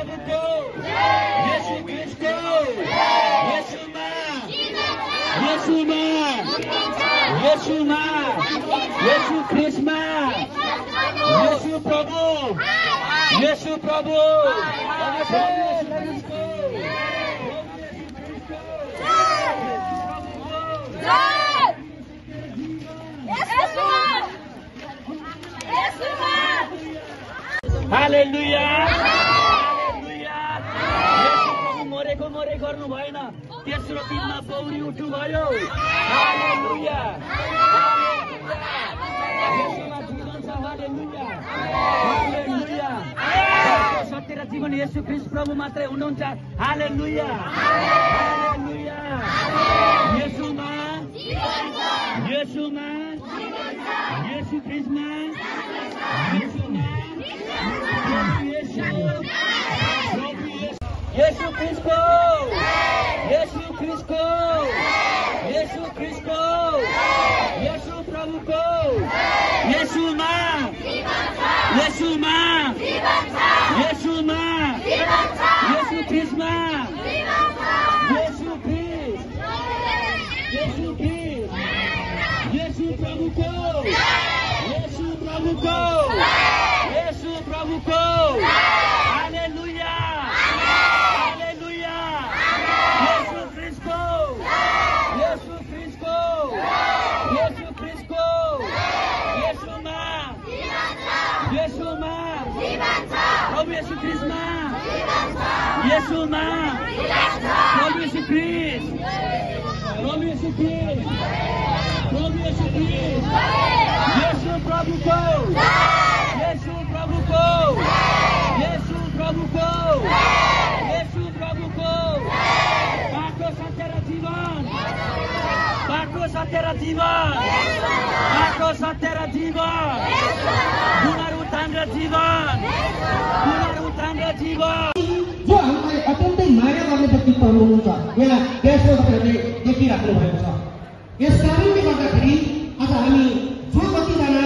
प्रभुको येशू ख्रीष्टको येशूमा येशूमा येशूमा येशू ख्रीष्टमा येशू प्रभु येशू प्रभु हालेलुया हालेलुया येशू प्रभु मरेको मरे गर्नु भएन तेस्रो दिनमा पौडी उठ्नु भयो हालेलुया येशूमा जीवन छ हालेलुया हालेलुया सत्य र जीवन येशू ख्रीष्ट प्रभु मात्रै हुनुहुन्छ हालेलुया हालेलुया येशूमा येशूमा येशू ख्रीष्टमा येशू ख्रीष्टको येशू ख्रीष्टको येशू ख्रीष्टको येशू प्रभुको येशूमा येशूमा येशूमा येशू ख्रीष्टमा येशू ख्रीष्ट येशू ख्रीष्ट येशू प्रभुको येशू प्रभुको येशू प्रभुको हालेलुया हालेलुया येशू ख्रीष्टको येशू ख्रीष्टको येशू ख्रीष्टको येशूमा येशूमा प्रभु येशू ख्रीष्टमा येशूमा प्रभु येशू ख्रीष्ट प्रभु येशू ख्रीष्ट प्रभु येशू ख्रीष्ट येशू प्रभुको येशू प्रभुको येशू प्रभुको येशू प्रभुको बाटो सत्य र जीवन बाटो सत्य र जीवन बाटो सत्य र जीवन पुनरुत्थान र जीवन पुनरुत्थान र जीवन जो हामीलाई अत्यन्तै माया गर्ने व्यक्तित्वहरू हुनुहुन्छ यहाँ देशमा तपाईँहरूले देखिराख्नु भएको छ यस कारणले गर्दाखेरि आज हामी जो कतिजना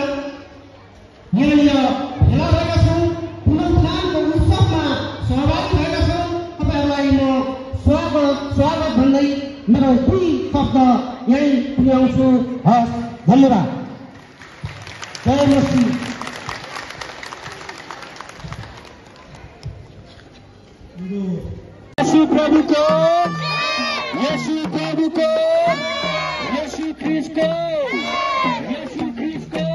यहाँनिर भेला भएका छौँ पुनरुत्थानको उत्सवमा सहभागी भएका छौँ तपाईँहरूलाई म स्वागत भन्दै मेरो दुई शब्द यहीँ पुर्याउँछु हस् धन्यवाद जय मसी येशू प्रभुको येशू प्रभुको येशू ख्रीष्टको येशू ख्रीष्टको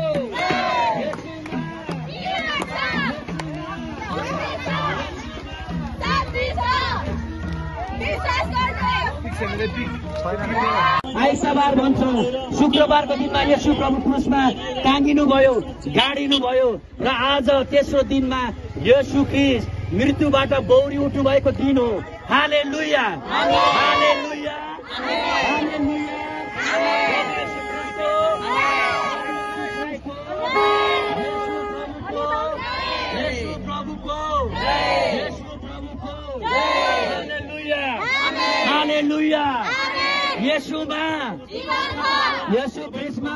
आइतबार भन्छौँ शुक्रबारको दिनमा येशू प्रभु क्रुसमा टाँगिनु भयो गाडिनु भयो र आज तेस्रो दिनमा येशू ख्रीष्ट मृत्युबाट बौरी उठ्नु भएको दिन हो हालेलुया हालेलुया येशू प्रभुको हालेलुया येशूमा येशू ख्रीष्टमा